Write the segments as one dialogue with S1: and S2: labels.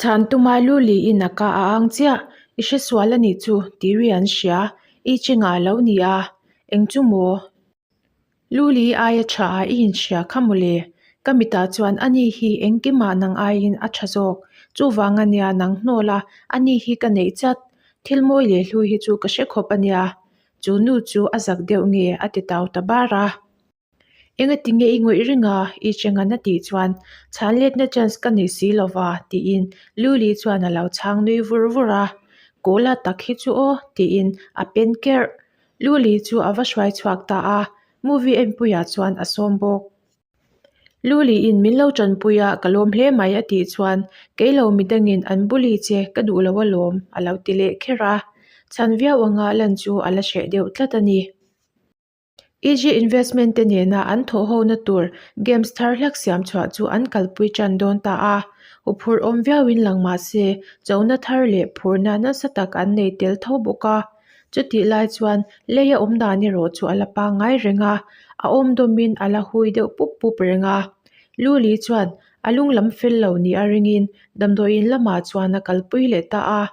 S1: Chhan tuma lu liin a ka a ang chiah, I hre sual a nih chu tih ri an hria, i chengah a lo ni a, eng chu maw? Lu li aia tha a i inhria kha mawle, ka mitah chuan ani hi engkimah nang aiin a tha zawk, chuvang ania nang hnawl a, ani hi ka neih chat, thil mawi leh hlu hi chu ka hre khawp ania, chu nu chu a zak deuh nge a ti tau ta bar a. Engati nge i ngawih reng a? I Chengan a tih chuan chhan letna chance ka nei si lo va tiin Luli chuan a lo chhang nui vur vur a. Kawla tak hi chu aw tiin a pen kerh. Luli chu a va hruai chhuak ta a, movie enpuiah chuan a sawm bawk. Luliin min lo tanpui a, ka lawm hle mai a tih chuan kei lo midangin an buli che ka duh lo alawm a lo ti leh kher a. Chhan viau anga lan chu a la hreh deuh tlat a ni. EG Investment te nena an thawhhona tur games thar hlak siam chhuah chu an kalpui tan dawn ta a, huphurh awm viauin lang mah se chona thar leh phurna nasa tak an nei tel tho bawk a. Chutih lai chuan leia awm dan erawh chu a la pangngai reng a, a awm dawmin a la hui deuh pup pup reng a. Luli chuan a lung lam fel lo nih a ringin damdawiin lamah chuan a kalpui leh ta a.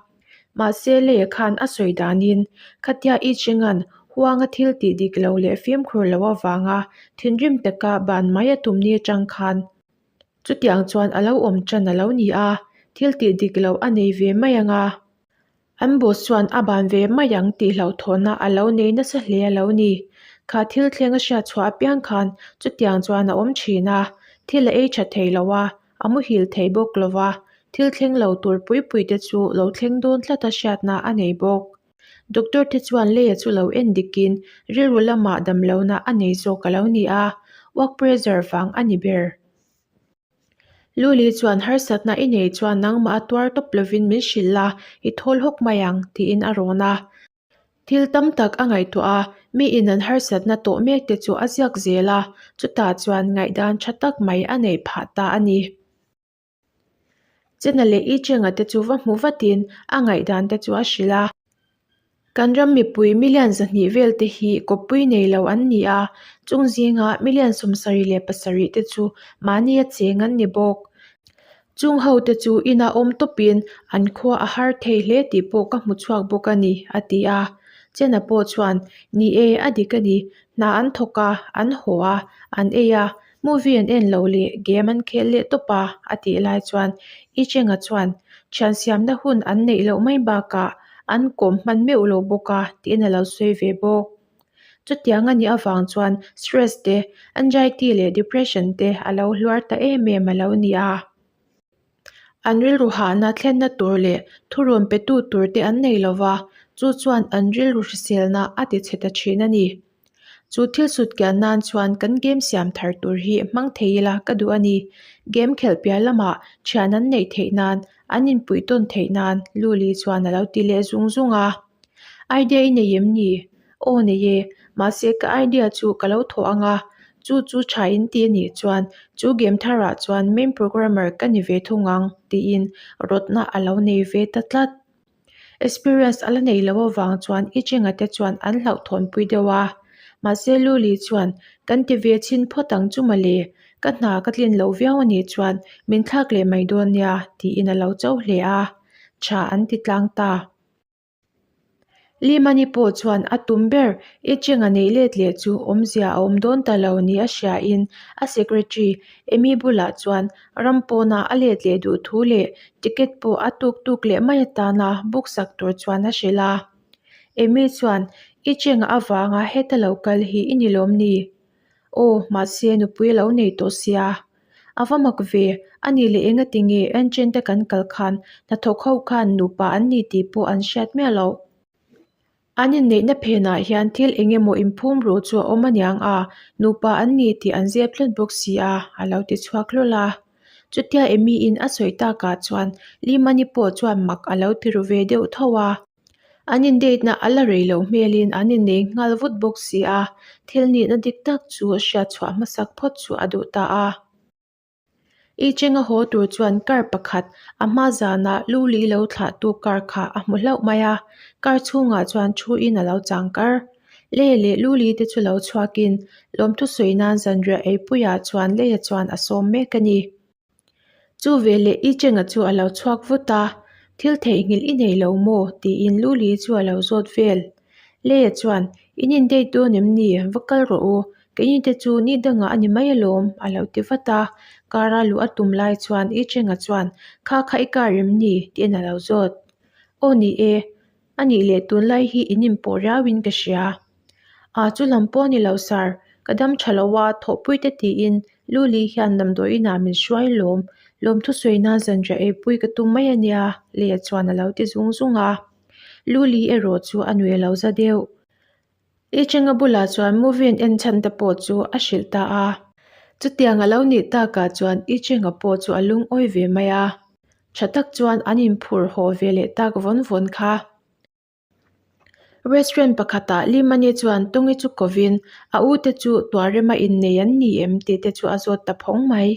S1: Mahse lei khan a sawi danin khatia i chengan huanga thil tih dik lo leh fimkhur lo avanga thinrim taka ban mai a tum ni atang khan chutiang chuan a lo awm tan a lo ni a, thil tih dik lo a nei ve mai ang a. An boss chuan a ban ve mai ang tih hlauhthawnna a lo nei nasa hle a lo ni. Kha thil thleng a hriat chhuah apiang khan chutiang chuan a awm thin a, thil a ei tha thei lo a, a muhil thei bawk lo va, thil thleng lo tur pui pui te chu lo thleng dawn tlat a hriatna a nei bawk. Doctor te chuan leia chu lo en dikin rilru lamah damlohna a nei zawk a lo ni a, work pressure vang a ni ber. Luli chuan harsatna i nei chuan nangmah a tuar tawp lovin min hrilh a, i thawl hawk mai ang tiin a rawn a. Thil tam tak a ngaihtuah a, miin an harsatna tawh mek te chu a ziak zel a, chutah chuan ngaihdan tha tak mai a neih phah ta a ni. Chena leh Ichenga te chu va hmu vatin a ngaihdan te chu a hrilh a. Kan ram mipui million 200 vel te hi kawppui nei lo an ni a, chung zinga million 77 te chu mahnia cheng an ni bawk. Chung ho te chu inah awm tawpin an khua a har thei hle tih pawh ka hmu chhuak bawk a ni, a ti a. Chena pawh chuan, Ni e, a dik a ni. Hna an thawk a, an haw a, an ei a, movie an en lo leh game an khel leh tawp a, a tih lai chuan I Chenga chuan, Thian siamna hun an neih loh mai bakah an kawm hman meuh lo bawk a, tiin a lo sawi ve bawk. Chutiang a nih avang chuan stress te, anxiety leh depression te a lo hluar ta em em a lo ni a. An rilru hahna thlenna tur leh thurun petu tur te an nei lo va, chu chuan an rilru hriselna a ti chhe ta thin a ni. Chu thil sut kian nan chuan kan game siam thar tur hi hmang thei ila ka duh a ni. Game khelh piah lamah thian an neih theih nan, an inpuih tawn theih nan Luli chuan a lo ti leh zung zung a. Idea i nei em ni? Aw nei e, mahse ka idea chu ka lo thawh ang a, chu chu tha in ti a nih chuan chu game tharah chuan main programmer ka ni ve thung ang tiin rawtna a lo nei ve ta tlat. Experience a la nei lo avang chuan i chenga te chuan an hlauhthawnpui deuh a, mahse Luli chuan kan ti ve chhin phawt ang chu mawle, ka hna ka tlin loh viau a nih chuan min thlak leh mai dawn nia tiin a lo cho hle a, tha an ti tlang ta. Limani pawh chuan a tum ber i chenga neih let leh chu awmzia a awm dawn ta lo ni a hriain a secretary Amy bulah chuan ram pawna a let leh duh thu leh ticket pawh a tuk tuk leh mai atana book sak tur chuan a hrilh a. Amy chuan i chenga avanga heta lo kal hi i ni lawm ni? Aw, mahse nupui a lo nei tawh sia. A va mak ve, a nih leh engati nge Enchen te kan kal khan hnathawk ho khan nupa an ni tih pawh an hriat miah loh. An inneihna phenah hian thil eng emaw inphum ruh chu a awm aniang a, nupa an ni tih an zep tlat bawk si a, a lo ti chhuak hlawl a. Chutia Amy-in a sawi takah chuan Limani pawh chuan mak a lo ti ru ve deuh tho a. An indate na a la rei lo hmelin an innei nghal vut bawk si a, thil nihna dik tak chu hriat chhuah hmasak phawt chu a duh ta a. I chenga haw tur chuan car pakhat a hma zanah lu li lo thlahtu car kha a hmu hlauh mai a, car chhungah chuan thu in a lo chang kar. Lei leh lu li te chu lo chhuakin lawmthu sawi nan zanriah eipuiah chuan leia chuan a sawm mek a ni. Chu veleh I Chenga chu a lo chhuak vut a, Thil theihnghilh i nei lo maw? tiin Lu Li chu a lo zawt vel. Leia chuan, In in date dawn em ni? Va kal rawh u. Keini te chu ni dangah a ni mai alawm, a lo ti vat a. Car a luh a tum lai chuan I Chenga chuan, Kha kha i car em ni? tiin a lo zawt. Aw ni e, A nih leh tunlai hi in inpawh riauin ka hria. Ah chu lam pawh a ni lo sir, ka dam tha lo a, thawhpui te tiin Luli hian damdawi inah min hruai lawm, lawmthu sawi nan zanriah eipui ka tum mai a nia Leia chuan a lo ti zung zung a. Luli erawh chu a nui a lo za deuh. I Chenga bulah chuan movie an en chhan te pawh chu a hrilh ta a. Chutiang a lo nih takah chuan I Chenga pawh chu a lungawi ve mai a. Tha tak chuan an inphur haw ve leh tak vawn vawn kha. Restaurant pakhatah Limani chuan Tongi chu kovin a u te chu Tuahrema innei an ni em tih te chu a zawt ta phawng mai.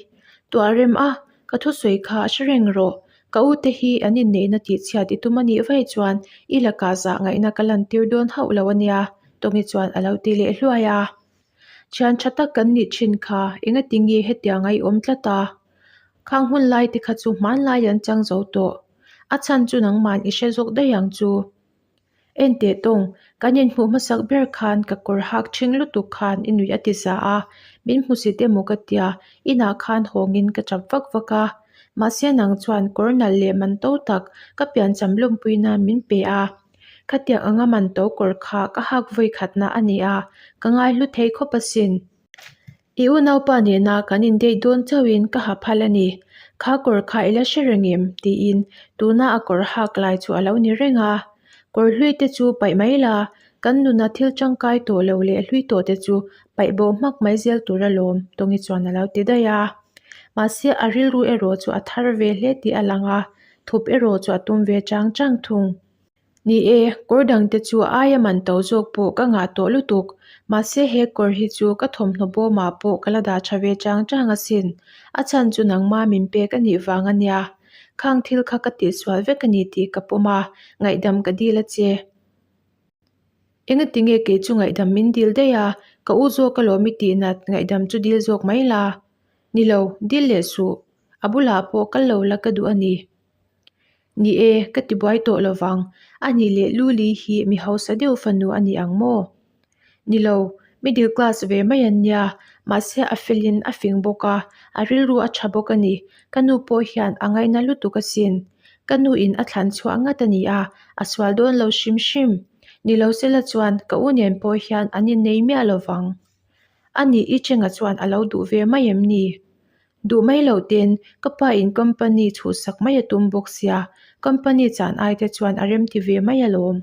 S1: Tuahrem a, ka thusawi kha a hre reng rawh. Ka u te hi an inneihna tihchhiat i tum a nih vaih chuan i lakah zah ngaihna ka lantir dawn hauh lo a nia, Tongi chuan a lo ti leh hluai a. Thian tha tak kan nih thin kha engati nge hetianga i awm tlat a? Khang hun lai te kha chu hmanlai an chang zo tawh. A chhan chu nangman i hre zawk daih ang chu. En teh tawng, kan inhmuh hmasak ber khan ka kawr hak ṭhing lutuk khan i nuih a ti za a, min hmusit emaw ka tia, inah khan hawngin ka ṭap vak vak a. Mahse nang chuan kawr nalh leh man to tak ka piancham lawmpui nan min pe a. Khatiang anga man to kawr kha ka hak vawi khatna a ni a, ka ngaihlu thei khawp asin. I unaupa nena kan indeih dawn chauhin ka ha phal a ni. Kha kawr kha i la hre reng em? tiin tuna a kawr hak lai chu a lo ni reng a. Kawr hlui te chu paih mai la, kan nuna thil tangkai tawh lo leh hlui tawh te chu paih bo hmak mai zel tur alawm, Tawngi chuan a lo ti daih a. Mahse a rilru erawh chu a thar ve hle tih a lang a, thup erawh chu a tum ve chang chang thung. Ni e, kawr dangte chu aia man to zawk pawh ka ngah tawh lutuk. Mahse he kawr hi chu ka thawmhnaw bawmah pawh ka la dah tha ve chang chang asin. A chhan chu nangma min pek a nih vang a nia. Khang thil kha ka tihsual vek a ni tih ka pawm a, ngaihdam ka dil a che. Engatinge kei chu ngaihdam min dil daih a, ka u zawk alawm i tih nat ngaihdam chu dil zawk mai la. Ni lo, dil leh suh. A bulah pawh kal lo la ka duh a ni. Ni e, ka ti buai tawh lo vang. A nih leh Luli hi mi hausa deuh fanu a ni ang maw? Ni lo, middle class ve mai an nia, mahse a felin a fing bawk a, a rilru a tha bawk a ni. Ka nu pawh hian a ngaina lutuk asin. Ka nu in a thlan chhuah ngat a ni a, a sual dawn lo hrim hrim. Ni lo sela chuan ka u nen pawh hian an innei miah lo vang. A nih i Chenga chuan a lo duh ve mai em ni? Duh mai loh ten ka pa in company chhuhsak mai a tum bawk sia, company chan ai te chuan a remti ve mai alawm.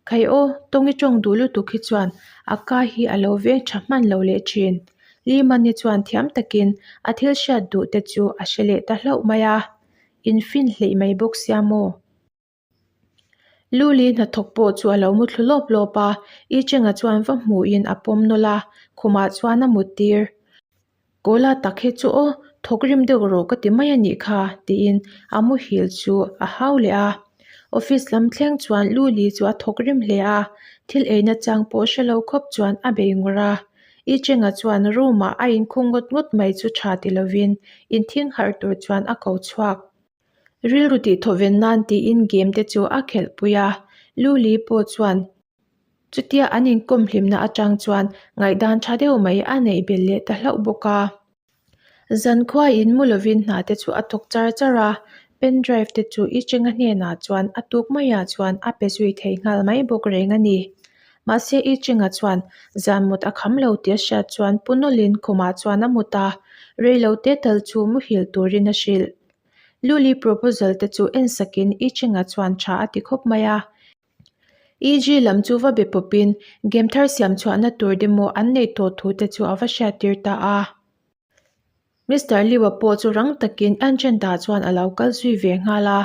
S1: Khai aw, Tawngi tawng duh lutuk hi chuan a ka hi a lo veng tha hman lo leh thin. Limani chuan thiam takin a thil hriat duh te chu a hre leh ta hlauh mai a, in fin hleih mai bawk sia maw? Luli hnathawk pawh chu a lo mu thlu lawp lawp a, I Chenga chuan va hmuhin a pawm nawlh a, khumah chuan a mut tir. Kawla tak hi chu aw, thawk rim deuh rawh ka ti mai a nih kha, tiin a muhil chu a hau leh a. Office lam thleng chuan Luli chu a thawk rim hle a, thil eina chang pawh hre lo khawp chuan a bei ngawrh a. I Chenga chuan room ah a inkhung ngawt ngawt mai chu tha ti lovin inthing harh tur chuan a ko chhuak. Rilru tih thawven nan tiin game te chu a khelh pui a, Luli pawh chuan chutia an inkawm hlimna atang chuan ngaihdan tha deuh mai a neih belh leh ta hlauh bawk a. Zankhua in mu lovin hna te chu a thawk char char a, pen drive te chu I Chenga hnenah chuan a tuk maiah chuan a pe zui thei nghal mai bawk reng a ni. Mahse I Chenga chuan zan mut a kham lo tih a hriat chuan pu nawlhin khumah chuan a mut a, reilote tal chu muhil turin a hrilh. Luli proposal te chu en sakin I Chenga chuan tha a ti khawp mai a. EG lam chu va be pawpin game thar siam chhuahna tur demo an neih tawh thu te chu a va hriattir ta a. Mister Liu-a pawh chu rang takin Ancient-a chuan a lo kal zui ve nghal a.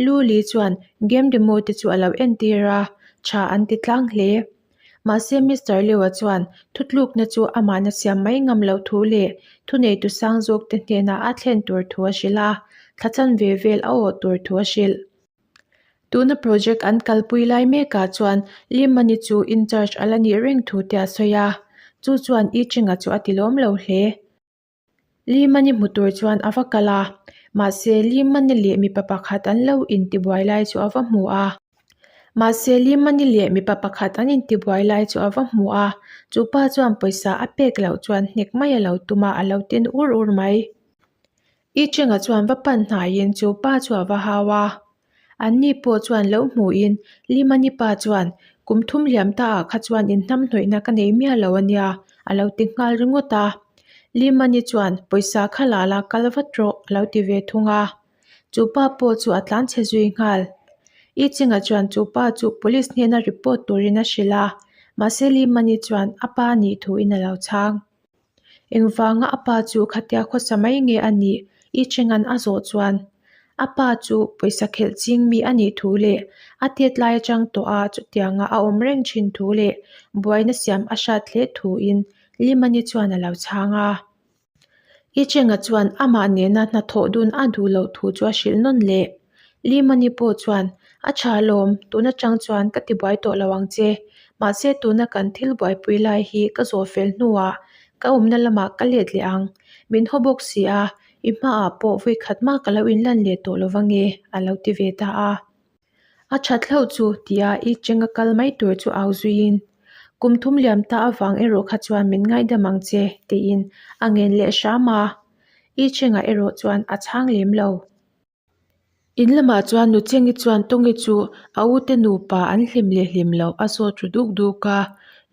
S1: Luli chuan game demo te chu a lo entir a, tha an ti tlang hle. Mahse Mister Liu-a chuan thutlukna chu amahna siam mai ngam loh thu leh thuneitu sang zawk te hnenah a thlen tur thu a hrilh a, thla chan ve vel a awh tur thu a hrilh. Tuna project an kalpui lai mekah chuan Limani chu in charge a la nih reng thu te a sawi a, chu chuan I Chinga chu a ti lawm lo hle. Limani hmu tur chuan a va kal a. Mahse, Limani leh mipa pakhat an lo intibuai lai chu a va hmu a. Mahse, Limani leh mipa pakhat an intibuai lai chu a va hmu a. Chu pa chuan pawisa a pek loh chuan hnek mai a lo tum a, a lo tin ur ur mai. I Chenga chuan va pan hnaiin chu pa chu a va hau a. Anni pawh chuan lo hmuhin Limani pa chuan, Kum thum liam ta ah kha chuan inhnamhnawihna ka nei miah lo a nia, a lo ti nghal ringawt a. Limani chuan, Pawisa kha la la kal vat rawh, a lo ti ve thung a. Chu pa pawh chu a tlan chhe zui nghal. I Chenga chuan chu pa chu police hnena report turin a hrilh a, mahse Limani chuan a pa nih thuin a lo chhang. Engvanga a pa chu khatia khawsa mai nge a nih i Chengan a zawh chuan a pa chu pawisa khelh ching mi a nih thu leh a tet lai atang tawh a chutianga a awm reng thin thu leh buaina siam a hrat hle thuin Limani chuan a lo chhang a. I Chenga chuan amah nena hnathawh dun a duh loh thu chu a hrilh nawn leh. Limani pawh chuan, A tha lawm, tun atang chuan ka tibuai tawh lo ang che. Mahse tuna kan thil buaipui lai hi ka zawh fel hnuah ka awmna lamah ka let leh ang. Min haw bawk si a, i hmaah pawh vawi khat mah ka lo inlan leh tawh lo vange, a lo ti ve ta a. A that hlauh chu tia i chenga kal mai tur chu au zuiin, Kum thum liam ta avang erawh kha chuan min ngaidam ang che, tiin a ngen leh hram a. I chenga erawh chuan a chhang lem lo. In lamah chuan Nuchengi chuan Tawngi chu a ute nupa an hlim leh hlim loh a zawt ru duk duk a.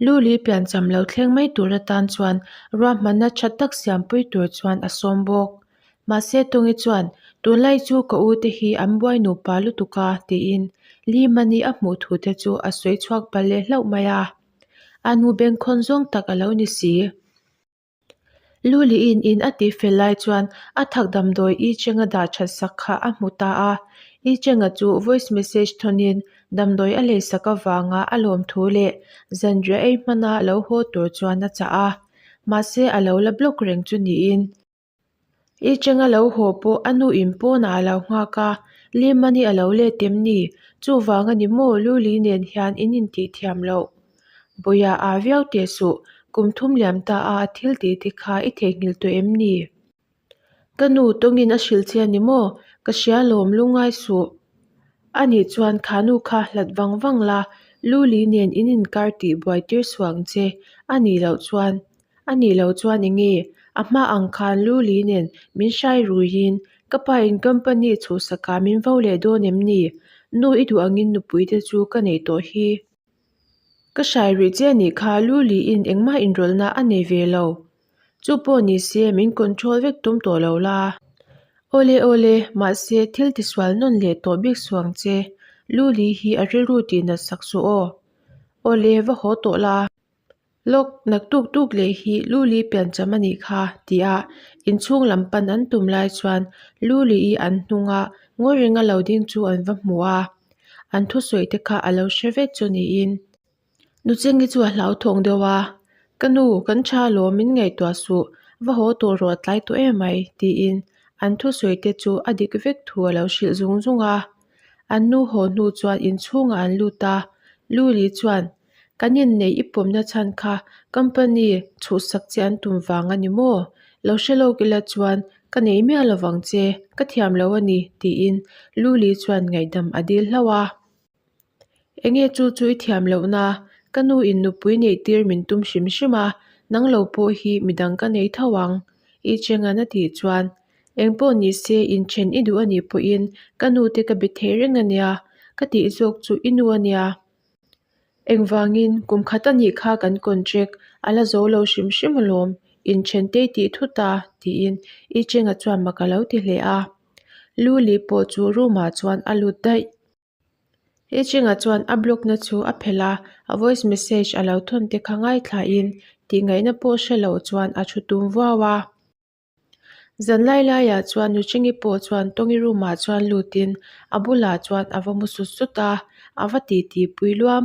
S1: Luli piancham lo thleng mai tur atan chuan ruahmanna tha tak siampui tur chuan a sawm bawk. Mahse Tawngi chuan, Tunlai chu ka ute hi an buai nupa lutuk a, tiin Li Mani a hmuh thu te chu a sawi chhuak palh leh hlauh mai a. A nu bengkhawn zawng tak a lo ni si. Luliin in a tih fel lai chuan a thak damdawi I Chenga dah that sak kha a hmu ta a. I Chenga chu voice message thawnin damdawi a lei sak avanga a lawm thu leh zanriah ei hmana lo haw tur chuan a chah a. Mahse a lo la block reng chu niin. I Chenga lo haw pawh a nu in pawnah a lo nghak a, Limani a lo let em ni? Chuvang a ni maw Luli nen hian in intih thiam loh. Bawia a viau teh suh, kum thum liam ta a a thil tih te kha i theihnghilh tawh em ni? Ka nu tawngin a hrilh che a ni maw? Ka hria lawm lungngai suh. A nih chuan kha nu kha hlat vang vang la, Luli nen in inkar tih buai tir suh ang che, a nih loh chuan. A nih loh chuan eng nge? A hma ang khan Luli nen min hrai ruiin ka pa in company chhuhsakah min vo leh dawn em ni? Nu i duh angin nupui te chu ka neih tawh hi. Ka hrai rih che anih kha Luliin engmah inrawlhna a nei ve lo. Chu pawh ni se min control vek tum tawh lo la. Awle awle, mahse thil tisual nawn leh tawh bik suang che. Luli hi a rilru tih nat sak suh aw. Awle va haw tawh la. Lawk, naktuk tuk leh hi Luli piancham a nih kha, tia inchhung lam pan an tum lai chuan Luli-i an hnunga ngawi renga lo ding chu an va hmu a, an thusawi te kha a lo hre vek chu niin. Nuchengi chu a hlauthawng deuh a, Ka nu, kan tha alawm min ngaihtuah suh, va haw tawh rawh a tlai tawh em mai, tiin an thusawi te chu a dik vek thu a lo hrilh zung zung a. An nu haw hnu chuan inchhungah an lut a, Luli chuan, Kan inneih i pawmna chhan kha company chhuhsak che an tum vang a ni maw? Lo hre lawk ila chuan ka nei miah lo vang che, ka thiam lo a ni, tiin Luli chuan ngaihdam a dil hlauh a. Enge chu chu i thiam lohna, ka nu in nupui neih tir min tum hrim hrim a, nang lo pawh hi midang ka nei tho ang, i chengan a tih chuan engpawh ni se inthen i duh a nih pawhin ka nu te ka be thei reng a nia, ka tih zawk chu i nu a nia. Engvangin kum khat a nih kha kan contract a la zo lo hrim hrim alawm, inthen tei tih thut a, tiin I Chenga chuan mak a lo ti hle a. Luli pawh chu room ah chuan a lut daih. I Chenga chuan a block na chu a phelh a, a voice message a lo thawn te kha ngaithlain tih ngaihna pawh hre lo chuan a thu tum vuau a. Zan lai laiah chuan Nuchingi pawh chuan Tawngi room ah chuan lutin a bulah chuan a va mu sut sut a, a va titi pui luam.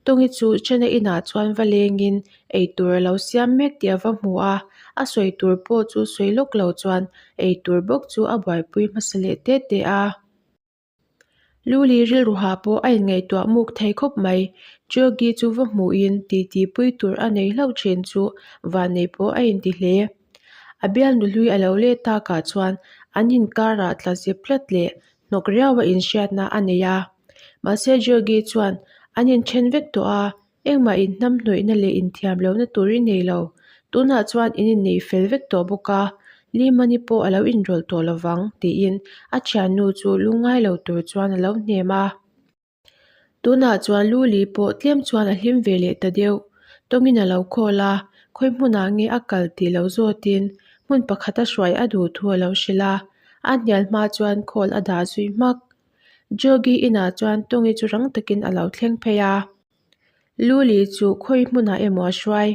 S1: Tawngi chu Chena inah chuan va lengin eitur a lo siam mek tih a va hmu a, a sawi tur pawh chu sawi lawk lo chuan eitur bawk chu a buaipui hmasa leh te te a. Luli rilruha pawh a inngaihtuah muk thei khawp mai. Jogi chu va hmuhin titi pui tur a nei hlauh thin chu vannei pawh a inti hle. A bialnu hlui a lo let takah chuan An inkarah tla zep tlat leh hnawk riaua inhriatna a nei a. Mahse Georgi chuan an inthen vek tawh a, engmah inhnamhnawihna leh inthiam lohna tur i nei lo. Tunah chuan in innei fel vek tawh bawk a, Limani pawh a lo inrawlh tawh lovang tiin a thiannu chu lungngai lo tur chuan a lo hnem a. Tunah chuan Luli pawh tlem chuan a hlim ve leh ta deuh. Tawngin a lo call a, khawi hmunah nge a kal tih lo zawtin hmun pakhata hruai a duh thu a lo hrilh a, a hnial hma chuan call a dah zui hmak. Jogi inah chuan Tawngi chu rang takin a lo thleng phei a. Luli chu khawi hmunah emaw a hruai.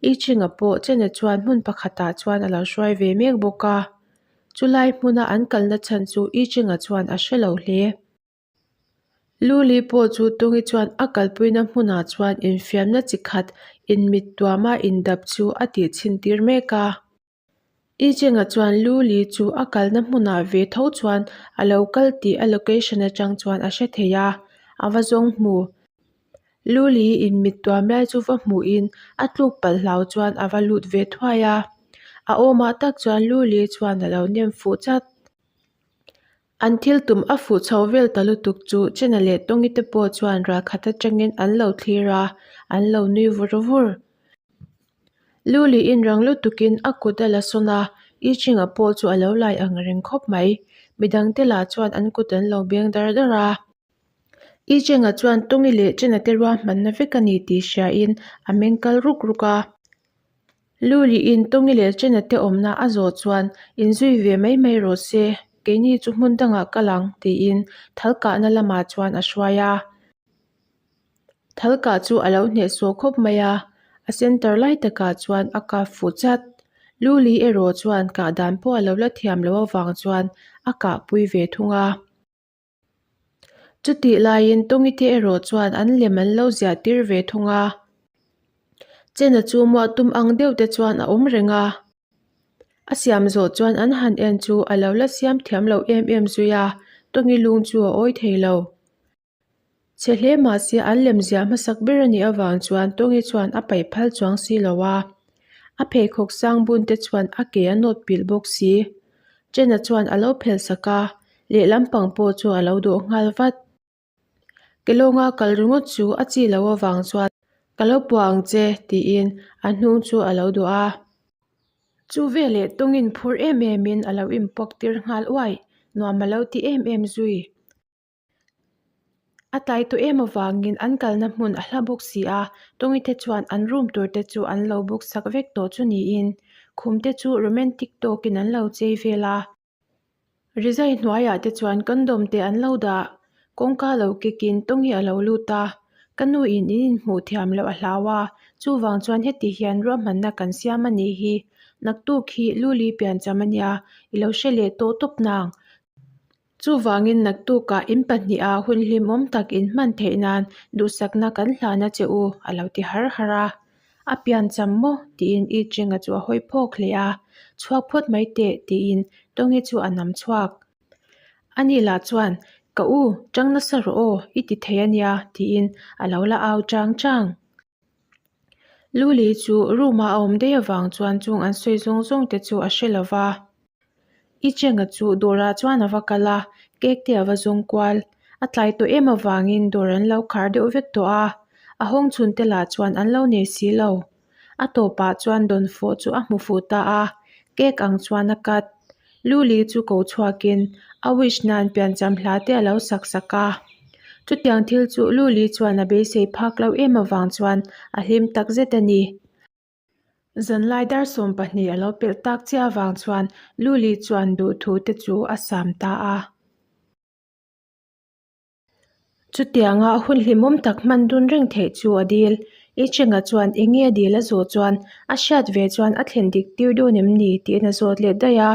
S1: I Chinga pawh Chena chuan hmun pakhatah chuan a lo hruai ve mek bawk a. Chulai hmuna an kalna chhan chu I Chinga chuan a hre lo hle. Luli pawh chu Tungi chuan a kalpuina hmunah chuan infiamna chi khat inmit tuama indap chu a tih chhin tir mek a. I Chenga chuan Luli chu a kalna hmunah ve tho chuan a lo kal tih a location atang chuan a hre thei a, a va zawng hmu. Luli inmit tuam lai chu va hmuhin a tluk palh hlau chuan a va lut ve thuai a. A awmah tak chuan Luli chuan a lo nem fuh chat. An thil tum a fuh chho vel ta lutuk chu Chena leh Tawngi te pawh chuan ralkhat atangin an lo thlir a, an lo nui vur vur. Lu liin rang lutukin a kut a la sawn a, I Chinga pawh chu a lo lai ang reng khawp mai. Midangte lah chuan an kut an lo beng dar dar a. I Chinga chuan Tawngi leh Chena te ruahmanna vek a ni tih hriain a meng kal ruk ruk a. Lu liin Tawngi leh Chena te awmna a zawh chuan inzui ve mai mai rawh se, keini chu hmun dangah kal ang tiin thal kahna lamah chuan a hruai a. Thal kah chu a lo hnehsawh khawp mai a, a center lai takah chuan a kap fuh chat. Lu li erawh chuan kah dan pawh a lo la thiam loh avang chuan a kah pui ve thung a. Chutih laiin Tawngi te erawh chuan an lem an lo ziah tir ve thung a. Chena chu muah tum ang deuh te chuan a awm reng a. A siam zawh chuan an han en chu a lo la siam thiam lo em em zui a, Tawngi lung chu a awi thei lo. Chhe hle mahse an lem ziah hmasak ber a nih avang chuan Tawngi chuan a paih phal chuang si lo a. A pheikhawk sang bun te chuan a ke a nawt pilh bawk si. Chena chuan a lo phel sak a, lehlam pang pawh chu a lo dawh nghal vat. Kelawnga kal ringawt chu a chi loh avang chuan ka lo puah ang che tiin a hnung chu a lo dawh a. Chu veleh tawngin phur em emin a lo inpuak tir nghal uai, nuam a lo ti em em zui. A tlai tawh em avangin an kalna hmun a hla bawk si a, Tawngite chuan an room tur te chu an lo book sak vek tawh chu niin khum te chu romantic tawkin an lo chei vel a. Rizai hnuaiah te chuan condom te an lo dah, kawngka lo kikin Tawngi a lo lut a, ka nu in in inhmuh thiam loh a hlau a, chuvang chuan heti hian ruahmanna kan siam a nih hi, naktuk hi Luli piancham a nia, i lo hre leh tawh tawp nang. Chuvangin naktukah in pahniha hun hlimawm tak in hman theih nan duhsakna kan hlan a che u, a lo ti har har a. A pian cham maw? tiin I Chinga chu a hawi phawk hle a. Chhuak phawt mai teh, tiin Tawngi chu a nam chhuak. Ani lah chuan, Ka u, chang nasa rawh aw, i ti thei a nia, tiin a lo la au chang chang. Luli chu room a a awm daih avang chuan chung an sawi zawng zawng te chu a hre lo va. I Chenga chu dawrah chuan a va kal a, cake te a va zawng kual. A tlai tawh em avangin dawr an lo khar deuh vek tawh a, a hawng chhun te lah chuan an lo nei si lo. A tawpah chuan dawnfawh chu a hmu fuh ta a, cake ang chuan a cut. Luli chu ko chhuakin a wish nan piancham hla te a lo sak sak a. Chutiang thil chu Luli chuan a beisei phak lo em avang chuan a hlim tak zet a ni. Zanlai dar 12 a lo pelh tak chiah avang chuan Luli chuan duhthu te chu a sam ta a. Chutianga hun hlimawm tak hman dun reng theih chu a dil. I Chenga chuan eng nge a dil a zawh chuan a hriat ve chuan a thlen dik tir dawn em ni tiin a zawt leh daih a.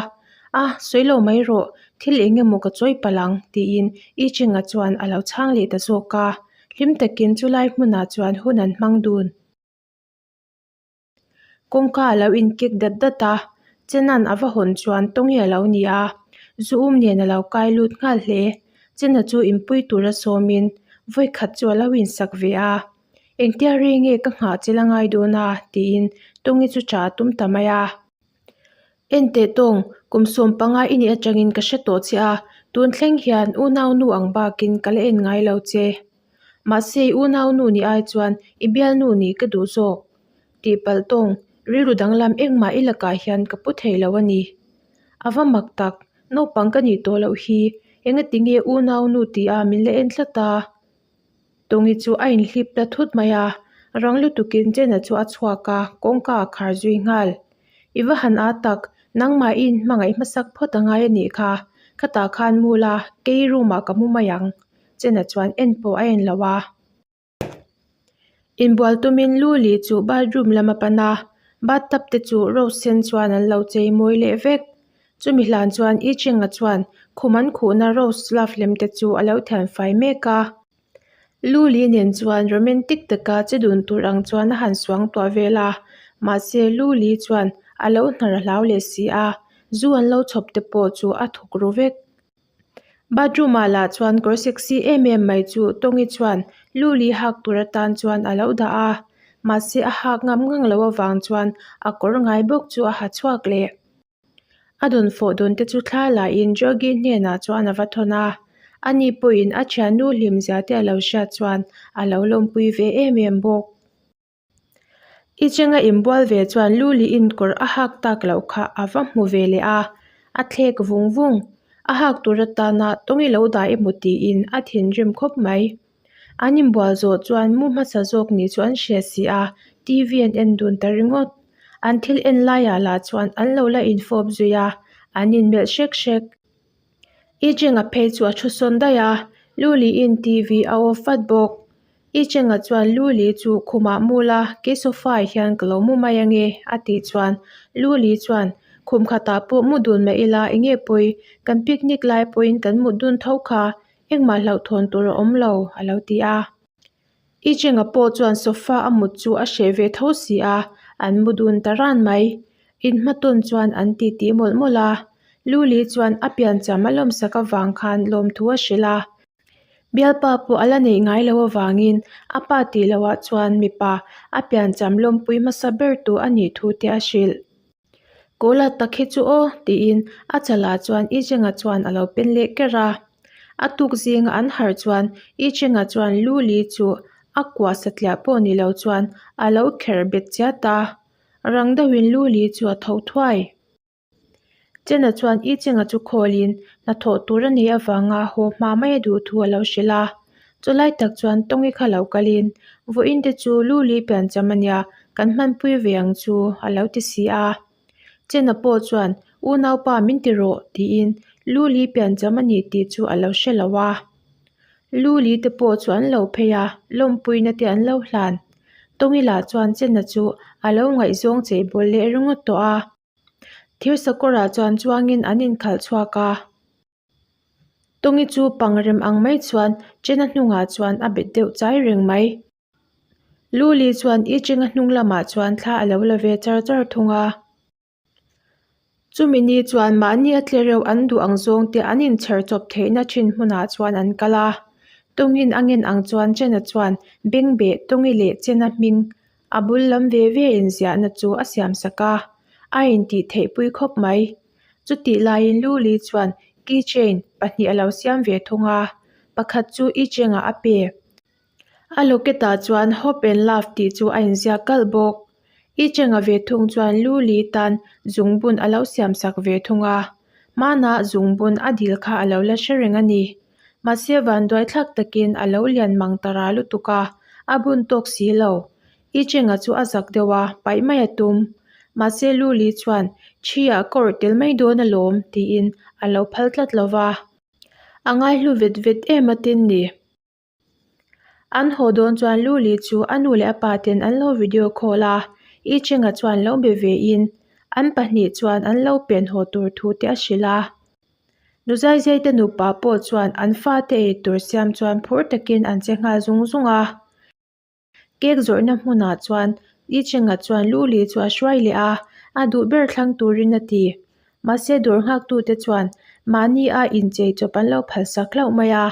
S1: A, sawi lo mai rawh, thil eng emaw ka chawi palh ang tiin I Chenga chuan a lo chhang leh ta zawk a. Hlim takin chulai hmunah chuan hun an hmang dun. Kawngka a lo inkek dat dat a, Chena'n a va hawn chuan Tawngi a lo ni a, zu um nen a lo kai lut nghal hle. Chena chu inpui tura sawmin vawi khat chu a lo insak ve a, Engtia rei nge ka nghah che la ngai dawn a? tiin Tawngi chu tah a tum ta mai a. Enteh tawng, kum 15 i nih atangin ka hre tawh che a, tun thleng hian unaunu ang bakin ka la en ngai lo che. Mahse i unaunu nih ai chuan i bialnu nih ka duh zawk. Tihpalh tawng, rilru danglam engmah i lakah hian ka pu thei lo a ni. A va mak tak, naupang ka nih tawh loh hi, engati nge unaunu tia min la en tlat a? Tawngi chu a inhlip ta thut mai a, rang lutukin Jenna chu a chhuak a, kawngka a khar zui nghal. I va han â tak, nangmah i inhmangaih hmasak phawt a ngai a nih kha, khatah khan mu la, kei room ah ka mu mai ang, Jenna chuan en pawh a en lo a. Inbual tumin Luli chu bathroom lam a pan a, bathtub te chu rose sen chuan an lo chei mawi leh vek. Chumi hlan chuan I Ching-a chuan khum an khuhna rose love lem te chu a lo thian fai mek a. Luli nen chuan romantic taka che dun tur ang chuan a han suang tuah vel a, mahse Luli chuan a lo hnar a hlau leh si a, zu an lo chhawp te pawh chu a thawk ru vek. Bathroom ah lah chuan kawr sexy em em mai chu Tawngi chuan Luli hak tur atan chuan a lo dah a, mahse a hak ngam ngang loh avang chuan a kawr ngai bawk chu a ha chhuak leh. A dawn fawh dawn te chu thla lahin Jogi hnenah chuan a va thawn a, ani pawhin a thiannu hlimzia te a lo hriat chuan a lo lawmpui ve em em bawk. I chenga inbual ve chuan Luli inkawr a hak tak loh kha a va hmu ve leh a, a thlek vung vung. A hak tur atana tawngi lo dah emaw tiin a thinrim khawp mai. An inbual zawh chuan mu hmasa zawk nih chu an hre si a, TV an en dun ta ringawt. An thil en laiah lah chuan an lo la infawp zui a, an inmelh hrek hrek. I Chenga phei chu a thu sawn daih a, Luliin TV a off vat bawk. I Chenga chuan Luli chu khumah mu la, kei sofa ah hian ka lo mu mai ange a tih chuan Luli chuan khum khatah pawh mu dun mah ila enge pawi, kan picnic lai pawhin kan mut dun tho kha, engmah hlauhthawn tur a awm lo a lo ti a. I Chenga pawh chuan sofa a mut chu a hreh ve tho si a, an mu dun ta ran mai. Inhmatawn chuan an titi mawlh mawlh a, Luli chuan a piancham a lawmsak avang khan lawmthu a hrilh a. Bialpa pawh a la neih ngai loh avangin a pa tih loah chuan mipa a piancham lawmpui hmasa ber tu a nih thu te a hrilh. Kawla tak hi chu aw tiin a chalah chuan I Chenga chuan a lo pen leh ker a. A tuk zinga an harh chuan I Chenga chuan Lu Li chu a kuah satliah pawh ni lo chuan a lo kherh bet chiat a. Rang deuhin Lu Li chu a tho thuai. Chena chuan I Chenga chu khawlin hnathawh tur a nei avanga haw hma mai a duh thu a lo hrilh a. Chulai tak chuan Tawngi kha lo kalin, Vawiin te chu Luli piancham a nia, kan hmanpui ve ang chu a lo ti si a. Chena pawh chuan, Unaupa min ti rawh tiin Luli piancham a ni tih chu a lo hre lo a. Luli te pawh chu an lo phei a, lawmpuina te an lo hlan. Tawngi lah chuan Chena chu a lo ngaihzawng cheibawl leh ringawt tawh a. Thir sakawrah chuan chuangin an inkhalh chhuak a. Tawngi chu pangrem ang mai chuan Chena hnungah chuan a bet deuh chai reng mai. Luli chuan I Chenga hnung lamah chuan thla a lo la ve char char thung a. Chumi ni chuan mahni a tle reuh an duh ang zawng te an inchher chawp theihna thin hmunah chuan an kal a. Tawngin a ngen ang chuan Chena chuan Bengbeh Tawngi leh Chena hming A bul lam ve ve inziahna chu a siam sak a, a intih theih pui khawp mai. Chutih laiin Luli chuan key chain pahnih a lo siam ve thung a, pakhat chu I Cheng-ah a pe. A locket ah chuan Hope and Love tih chu a inziak kalh bawk. I Cheng-a ve thung chuan Luli tan zungbun a lo siam sak ve thung a, hmanah zungbun a dil kha a lo la hre reng a ni. Mahse vanduai thlak takin a lo lian mang ta ra lutuk a, a bun tawk si lo. I Chenga chu a zak deuh a, paih mai a tum. Mahse Luli chuan, Thi ah ka awrh tel mai dawn alawm, tiin a lo phal tlat lo va. A ngaihlu vet vet em a tin ni. An haw dawn chuan Luli chu a nu leh a pa ten an lo video call a, I Chenga chuan lo be ve in an pahnih chuan an lo pen haw tur thu te a hrilh a. Nu Zaizai te nupa pawh chuan an fate ei tur siam chuan phur takin an che nghal zung zung a. Cake zawrhna hmunah chuan I Chenga chuan Luli chu a hruai leh a, a duh ber thlang turin a ti. Mahse dawr nghaktute chuan mahni a inchei chawp an lo phalsak hlauh mai a,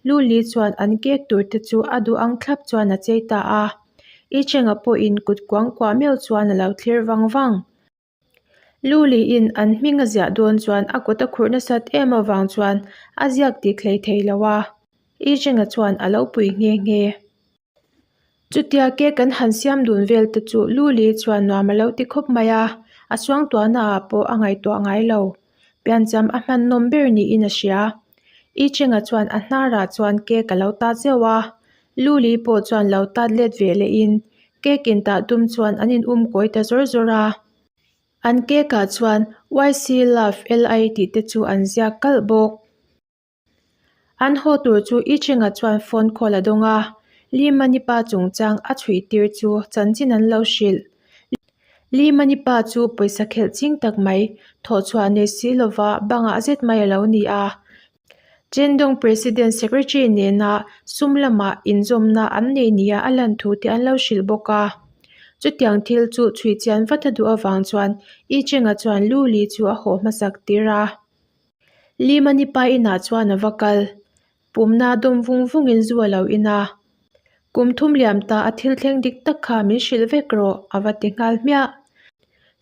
S1: Luli chuan an cake tur te chu a duh ang thlap chuan a chei ta a. I Chenga pawhin kut kuang kuah meuh chuan a lo thlir vang vang. Luliin an hming a ziah dawn chuan a kut a khurh nasat em avang chuan a ziak dik hlei thei lo a, I Cheng-a chuan a lo pui nghe nghe. Chutia cake an han siam dun vel te chu Luli chuan nuam a lo ti khawp mai a, a suangtuahna ah pawh a ngaihtuah ngai lo. Piancham a hman nawm ber niin a hria. I Cheng-a chuan a hnarah chuan cake a lo tat zeuh a, Luli pawh chuan lo tat let ve lehin cake in tah tum chuan an in um kawi ta zawr zawr a. An cake ah chuan YC Love LI tih te chu an ziak kalh bawk. An haw tur chu I Cheng-a chuan phone call a dawng a, Lee Mani-pa chungchang a chhuih tir chu chanchin an lo hrilh. Lee Mani-pa chu pawisa khelh ching tak mai, thawhchhuah nei si lova bangah zet mai a lo ni a. Chendong President Secretary nena sum lamah inzawmna an nei nia a lan thu te an lo hrilh bawk a. Chutiang thil chu chhuih chian vat a duh avang chuan I Cheng-a chuan Lu Li chu a haw hmasak tir a. Limani pa inah chuan a va kal. Pumna dawm vung vungin zu a lo in a. Kum thum liam ta a thil thleng dik tak kha min hrilh vek rawh, a va ti nghal hmiah.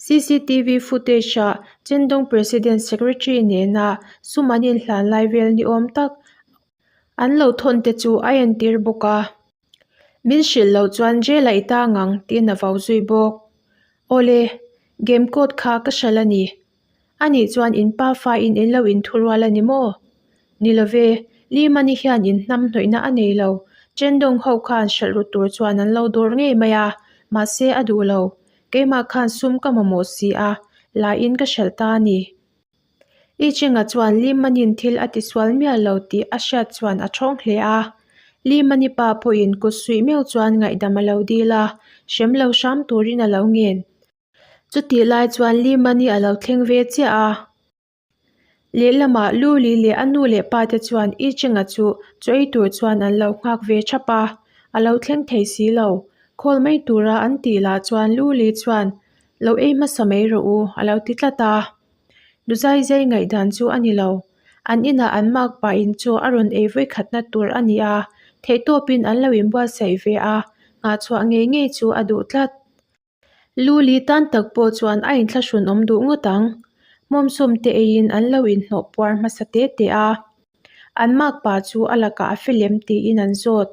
S1: CCTV footage-ah Chendong President Secretary nena sum an inhlan lai vel ni awm tak an lo thawn te chu a entir bawk a. Min hrilh loh chuan jail ah i tang ang tiin a vau zui bawk. Awle, game code kha ka hralh a ni. Anih chuan in pa fa in in lo in thurual a ni maw? Ni love, Limani hian in hnam hnawihna a nei lo. Chendong ho khan hralh ru tur chuan an lo dawr ngei mai a, mahse a duh lo. Keimah khan sum ka mamawh si a, la in ka hralh ta a ni. I Chenga chuan Limanin thil a tisual miah lo tih a hriat chuan a thawng hle a. Limani pa pawhin kut suih meuh chuan ngaihdam a lo dil a, hrem lo hram turin a lo ngen. Chutih lai chuan Limani a lo thleng ve chiah a. Lehlamah Luli leh a nu leh pa te chuan I Chenga chu chaw ei tur chuan an lo nghak ve thap a, a lo thleng thei si lo. Khawl mai tura an tih lah chuan Luli chuan lo ei hmasa mai rawh u a lo ti tlat a. Duzai zai ngaihdan chu a ni lo. An inah an mak pahin chaw a rawn ei vawikhatna tur a ni a, theihtawpin an lo inbuatsaih ve a, nghahchhuah ngei ngei chu a duh tlat. Luli tan tak pawh chuan a inthlahrun awm duh ngawt ang. Hmawmsawm te eiin an lo inhnawh puar hmasa te te a. An makpa chu a lakah a felem tiin an zawt.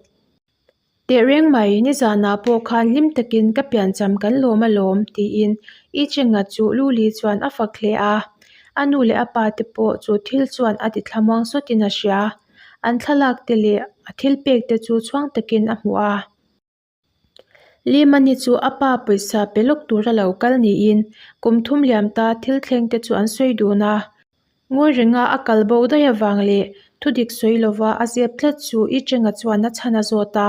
S1: Tehreng mai, nizanah pawh khan hlim takin ka piancham kan lawm alawm tiin I Chenga chu Luli chuan a fak hle a. A nu leh a pa te pawh chu thil chuan a ti thlamuang sawtin a hria. An thlalak te leh a thilpek te chu chhuang takin a hmu a. Limani chu a pa pawisa pe lawk tura lo kal niin kum thum liam ta thil thleng te chu an sawi dun a. Ngawi renga a kal bo daih avang leh thudik sawi lova a zep tlat chu I Chenga chuan a chhan a zawt a.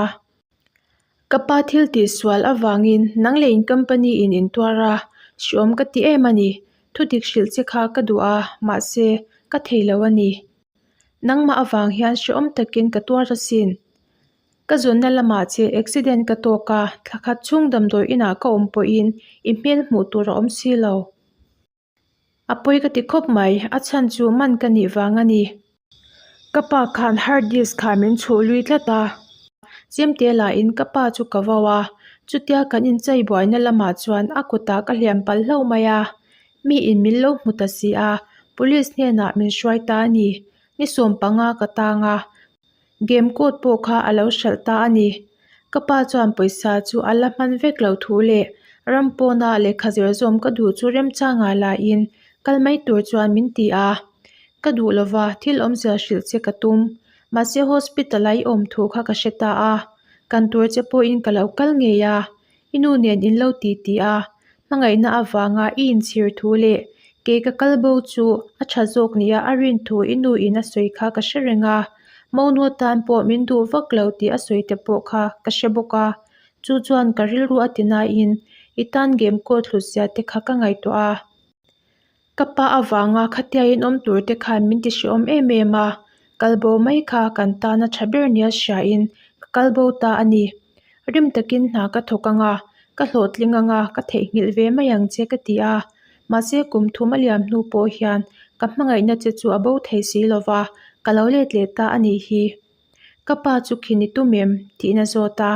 S1: Ka pa thil tih sual avangin nang leh in company in intuar a, hriawm ka ti em a ni. Thudik hrilh che kha ka duh a, mahse ka thei lo a ni. Nangmah avang hian hriawm takin ka tuar asin. Ka zawnna lamah che accident ka tawk a, thla khat chhung damdawi inah ka awm pawhin i hmel hmuh tur a awm si lo. A pawi ka ti khawp mai, a chhan chu man ka nih vang a ni. Ka pa khan hard disk kha min chhuh lui tlat a. Chemte lahin ka pa chu ka vau a, chutia kan inchei buaina lamah chuan a kutah ka hliam palh hlauh mai a. Mi in min lo hmu ta si a, police hnenah min hruai ta a ni. Ni 15 ka tang a, Game code pawh kha a lo hralh ta a ni. Ka pa chuan pawisa chu a la hman vek lo thu leh ram pawna lehkha zir zawm ka duh chu remchangah lahin kal mai tur chuan min ti a. Ka duh lova thil awmzia hrilh che ka tum. Mahse hospital a i awm thu kha ka hre ta a. Kan tur che pawhin ka lo kal ngei a. I nu nen in lo ti ti a, hmangaihna avanga i inchhir thu leh kei ka kal bo chu a tha zawk nia a rin thu i nu in a sawi kha ka hre reng a, Monu atan pawh min duh vak lo tih a sawi te pawh kha ka hre bawk a, chu chuan ka rilru a ti nain i tan game code hlut zia te kha ka ngaihtuah a. Ka pa avanga khatia inawm tur te khan min ti hrehawm em em a, kal bo mai kha kan tana tha ber nia hriain ka kal bo ta a ni. Rim takin hna ka thawk ang a, ka hlawhtling ang a, ka theihnghilh ve mai ang che ka ti a. Mahse kum thum a liam hnu pawh hian ka hmangaihna che chu a bo thei si lo va, ka lo let leh ta a nih hi. Ka pa chu khin i tum em? tiin a zawt a.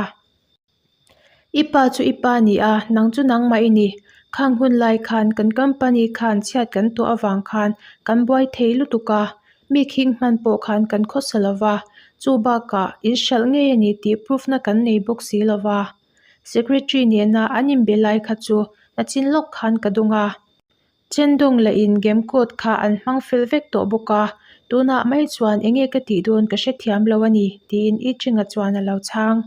S1: I pa chu i pa ni a, nang chu nangmah i ni. Khang hun lai khan kan company khan chhiat kan tawh avang khan kan buai thei lutuk a, mi khing hman pawh khan kan khawsa lo va, chu bakah in hralh ngei a ni tih proof na kan nei bawk si lo va. Secretary nena an inbe lai kha chu nachin lawk khan ka dawng a. Chendawng leh in game code kha an hmang fel vek tawh bawk a, tunah mai chuan enge ka tih dawn ka hrethiam lo a ni, tiin I Cheng-a chuan a lo chhang.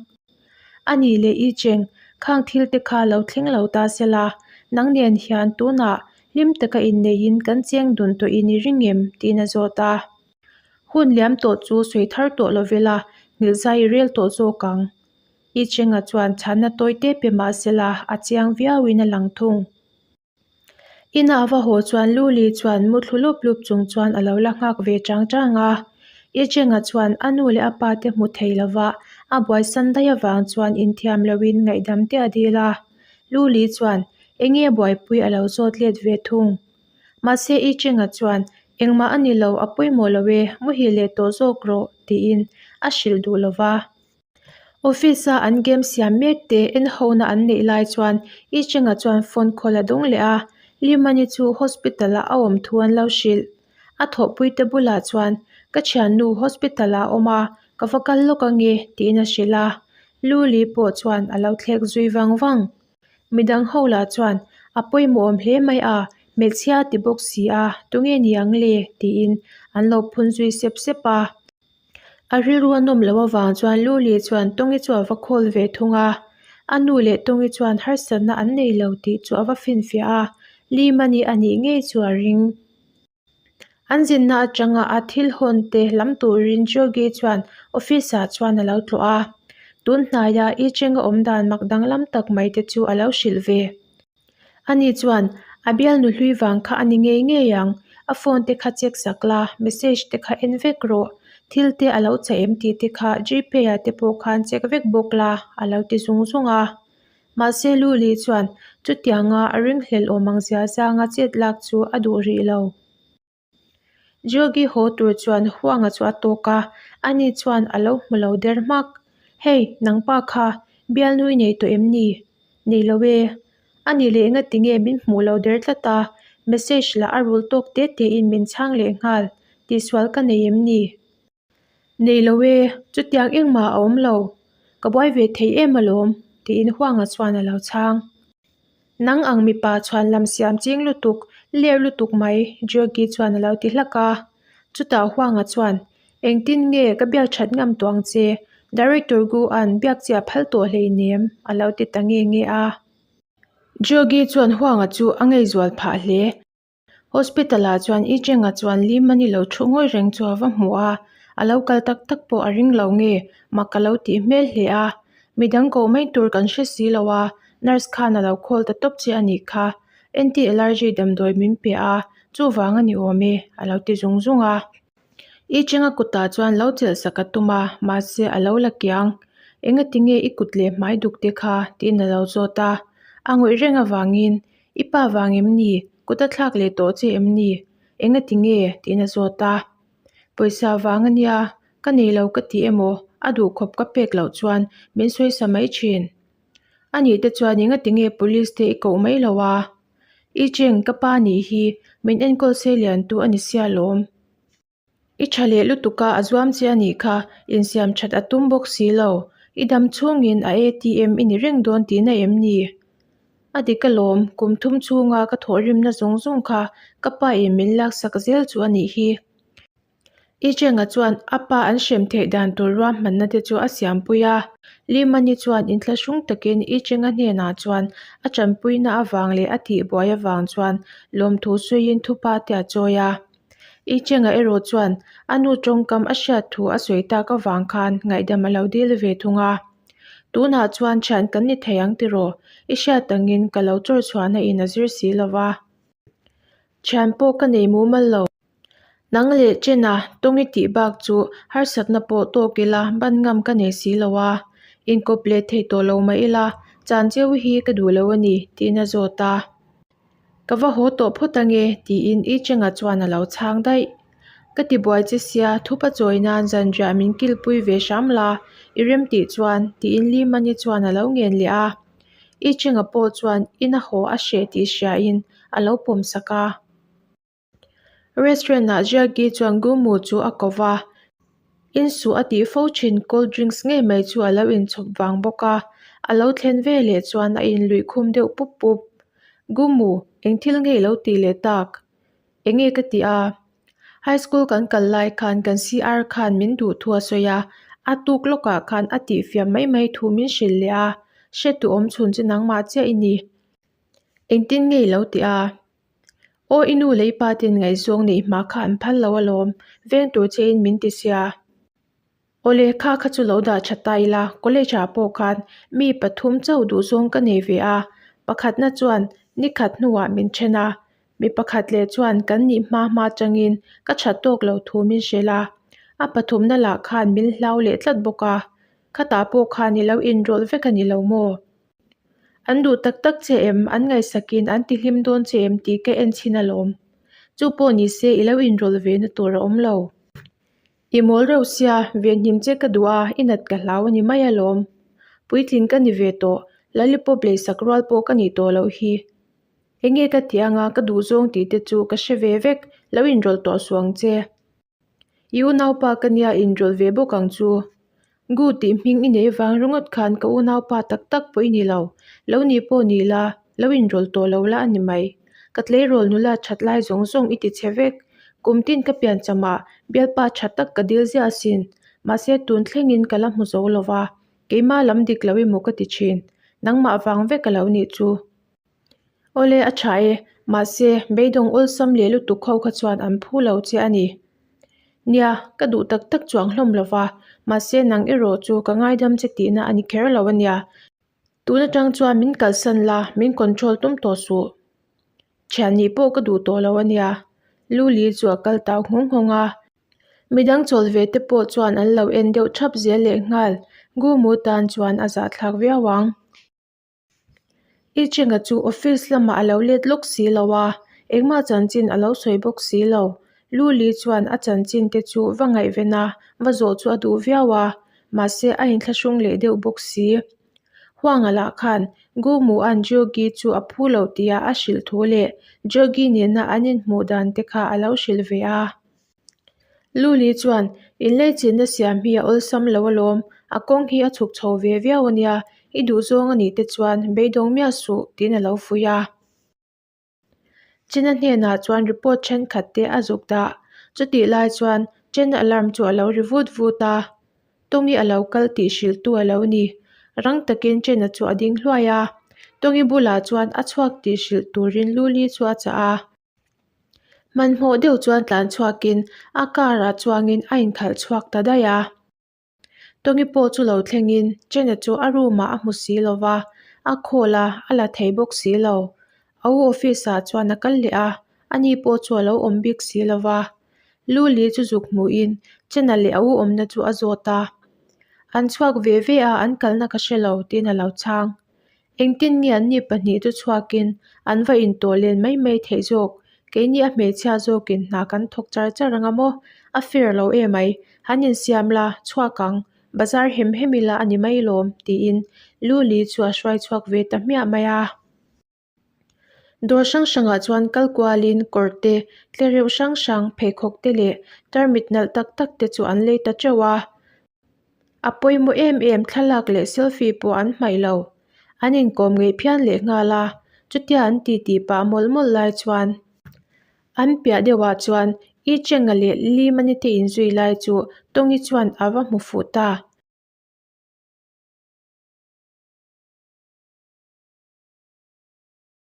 S1: A nih leh I Cheng, khang thil te kha lo thleng lo ta se la, nang nen hian tunah hlim taka inneihin kan cheng dun tawh in i ring em? tiin a zawt a. Hun liam tawh chu sawi thar tawh lo vela, nghilhzai i rel tawh zawk ang. I Cheng-a chuan chhanna tawi te pe mah se la, a chiang viauin a lang thung. Ina a va haw chuan Luli chuan muthlu lup lup chung chuan a lo la nghak ve chang chang a. I Chenga chuan a nu leh a pa te hmu thei lova a buaisan daih avang chuan inthiam loin ngaihdam te a dil a. Luli chuan enge buaipui a lo zawt let ve thung. Mahse I Chenga chuan engmah a ni lo a pawimawh lo e, muhil leh tawh zawk rawh tiin a hrilh duh lova. Office-a an game siam mek te en hona an neih lai chuan I Cheng-a chuan phone call a dawng leh a, Limani chu hospital-ah a awm thu an lo hrilh. A thawhpuite bulah chuan, Ka thiannu hospital-ah a awm a, ka va kal lawk ange, tiin a hrilh a. Lu Li pawh chuan a lo thlek zui vang vang. Midang ho lah chuan, A pawimawh awm hle mai a, hmeichhia a ti bawk si a, tunge ni ang le? tiin an lo phun zui sep sep a. A rilru a nawm loh avang chuan Luli chuan Tawngi chu a va call ve thung a, a nu leh Tawngi chuan harsatna an nei lo tih chu a va finfiah a, Limani a nih ngei chu a ring. An zinna atanga a thil hawn te lam turin Jogi chuan office ah chuan a lo tlawh a, tun hnaia I Cheng a awm dan mak danglam tak mai te chu a lo hrilh ve. Ani chuan, A bialnu hlui vang kha a ni ngei ngei ang, a phone te kha check sak la, message te kha en vek rawh, thil te a lo chah em tih te kha Gpay ah te pawh khan check vek bawk la, a lo ti zung zung a. Mahse Luli chuan chutianga a ringhlel awm ang zia zanga chet lak chu a duh rih lo. Jogi haw tur chuan Huanga chu a tawk a, ani chuan a lo hmu lo der hmak. Hey, nangpa kha, bialnu i nei tawh em ni? Nei lo e. Ani leh engati nge min hmuh lo der tlat a, message lah a rul tawk te tein min chhang leh nghal, tihsual ka nei em ni? Nei lo e, chutiang engmah a awm lo. Ka buai ve thei em alawm, tiin Huanga chuan a lo chhang. Nang ang mipa chhuan lam siam ching lutuk, ler lutuk mai, Jogi chuan a lo ti hlak a. Chutah Huanga chuan, Engtin nge ka biak that ngam tawh ang che? Director Gu-a'n biak che a phal tawh hleinem, a lo ti ta nge nge a. Jogi chuan Huanga chu a ngeizual phah hle. Hospital ah chuan I Cheng-a chuan Limani lo thu ngawi reng chu a va hmu a, a lo kal tak tak pawh a ring lo nge mak ka lo tih hmel hle a, midang koh mai tur kan hre si lo a, nurse khan a lo call ta tawp che a nih kha, anti allergy damdawi min pe a, chuvang a ni awm e a lo ti zung zung a. I Cheng-a kutah chuan lo chelh sak a tum a, mahse a lo la kiang. Engati nge i kut leh hmai duk te kha? tiin a lo zawt a, a ngawih reng avangin I pa vang em ni? Kut a thlak leh tawh che em ni? Engati nge? tiin a zawt a. Pawisa vang a nia, ka nei lo ka ti emaw, a duhkhawp ka pek loh chuan min sawisa mai thin. A nih te chuan engati nge police te i koh mai lo a? I Cheng, ka pa nih hi min enkawl sei lian tu a ni sia lawm. I tha leh lutuk a, a zuam che a nih kha, insiam that a tum bawk si lo. I dam chhungin a ATM i ni reng dawn tihna em ni? A dik alawm, kum thum chhunga ka thawhrimna zawng zawng kha ka pa in min laksak zel chu a nih hi. I Chenga chuan a pa an hrem theih dan tur ruahmanna te chu a siampui a. Limani chuan inthlahrung takin I Chenga hnenah chuan a tanpuina avang leh a tihbuai avang chuan lawmthu sawiin thupa te a chawi a. I Chenga erawh chuan a nu tawngkam a hriat thu a sawi tak avang khan ngaihdam a lo dil ve thung a. Tunah chuan thian kan ni thei ang tiraw? I hriat angin ka lo chawr chhuahna in a zir si lo va. Thian pawh ka nei mumal lo. Nang leh Chena tawng i tih bak chu harsatna pawh tawk ila ban ngam ka nei si lo a. Inkawp leh thei tawh lo mah ila chan cheu hi ka duh lo a ni tiin a zawt a. Ka va haw tawh phawt ange tiin I Chenga chuan a lo chhang daih. Ka ti buai che sia thupa chawi nan zanriah min kilpui ve hram la i rem tih chuan tiin Limani chuan a lo ngen leh a. I Cheng-a pawh chuan ina haw a hreh tih hriain a lo pawm sak a. Restaurant-ah Jiagi chuan Gumu chu a ko va, insuh a tih fo thin cold drinks ngei mai chu a lo inchhawp vang bawk a, a lo thlen ve leh chuan a inluih khum deuh pup pup. Gumu, eng thil ngei lo tih leh tak? Enge ka ti a? High school kan kal lai khan kan CR khan min duh thu a sawi a, a tuk lawkah khan a tihfiam mai mai thu min hrilh leh a, hretu awm chhun chu nangmah chiah i ni. Engtin nge i lo ti a? Aw i nu leh i pa ten ngaihzawng neih hma kha an phal lo alawm, veng tur che in min ti sia. Awle kha kha chu lo dah tha ta ila, college ah pawh khan mi pathum chauh duhzawng ka nei ve a, pakhatna chuan ni khat hnuah min then a, mi pakhat leh chuan kan nih hma hma changin ka that tawk lo thu min hrilh a, a pathumna lah khan min hlau leh tlat bawk a, khatah pawh khan i lo inrawlh vek a ni lo maw? An duh tak tak che em? An ngaihsakin an ti hlim dawn che em tih ka en chhin alawm. Chu pawh ni se i lo inrawlh ve na tur a awm lo. I mawl reuh sia, venhim che ka duh a, i nat ka hlau a ni mai alawm. Puitling ka ni ve tawh, lollipop leisak rual pawh ka nih tawh loh hi. Enge ka tih anga ka duhzawng tih te chu ka hre ve vek, lo inrawlh tawh suh ang che. I unaupa ka nia inrawlh ve bawk ang chu. Gu tih hming i nei vang ringawt khan ka unaupa tak tak pawh i ni lo. Lo ni pawh ni la, lo inrawlh tawh lo la a ni mai. Ka tleirawl nula that lai zawng zawng i ti chhe vek. Kum tin ka piancham ah bialpa tha tak ka dil ziah asin. Mahse tun thlengin ka la hmu zo lo va, keimah lam dik lo emaw ka ti thin. Nangmah vang vek a lo nih chu. Awle a tha e, mahse beidawng awlsam leh lutuk ho kha chuan an phu lo che a ni. Nia, ka duh tak tak chuang hlawm lo va, mahse nang erawh chu ka ngaidam che tihna a ni kher lo a nia. Tun atang chuan min kalsan la, min control tum tawh suh. Thian nih pawh ka duh tawh lo a nia. Luli chu a kal tau nghawng nghawng a. Midang chawl ve te pawh chuan an lo en deuh thap zel leh nghal. Gumu tan chuan a zahthlak viau ang. I Chenga chu office lamah a lo let lawk si lo a, engmah chanchin a lo sawi bawk si lo. Luli chuan a chanchin te chu va ngaihven a, va zawh chu a duh viau a, mahse a inthlahrung leh deuh bawk si. Huanga lah khan Gumu-a'n Jogi chu a phu lo tia a hrilh thu leh Jogi nena an inhmuh dan te kha a lo hrilh ve a. Luli chuan, Inleichinna siam hi a awlsam lo alawm, a kawng hi a chhuk chho ve viau a nia, i duhzawng a nih te chuan beidawng miah suh, tiin a lo fuih a. China hnenah chuan report thenkhat te a zuk dah. Chutih lai chuan China alarm chu a lo ri vut vut a, Tawngi a lo kal tih hrilhtu a lo ni. Rang takin China chu a ding hluai a, Tawngi bulah chuan a chhuak tih hrilh turin Luli chu a chah a. Hmanhmawh deuh chuan tlan chhuakin a car ah chuangin a inkhalh chhuak ta daih a. Tawngi pawh chu lo thlengin Chena chu a room ah a hmu si lo va, a call a, a la thei bawk si lo. A u office ah chuan a kal leh a, ani pawh chu a lo awm bik si lo va. Luli chu zuk hmuhin Chena leh a u awmna chu a zawt a. An chhuak ve ve a, an kalna ka hre lo tiin a lo chhang. Engtin nge an ni pahnih chu chhuakin an va intawh len mai mai theih zawk? Keini a hmeichhia zawkin hna kan thawk char char anga maw? A fair lo e mai. Han insiam la, chhuak ang. Bazar hem hem ila a ni mai lawm, tiin Luli chu a hruai chhuak ve ta hmiah mai a. Dawr hrang hrangah chuan kal kualin kawr te, tlereuh hrang hrang, pheikhawk te leh tarmit nalh tak tak te chu an lei ta teuh a. A pawimawh em em thlalak leh selfie pawh an hmaih lo. An inkawm ngei phian leh nghal a, chutia an titi pah mawlh mawlh lai chuan an piah deuhah chuan I Chenga leh Limani te inzui lai chu Tawngi chuan a va hmu fuh ta.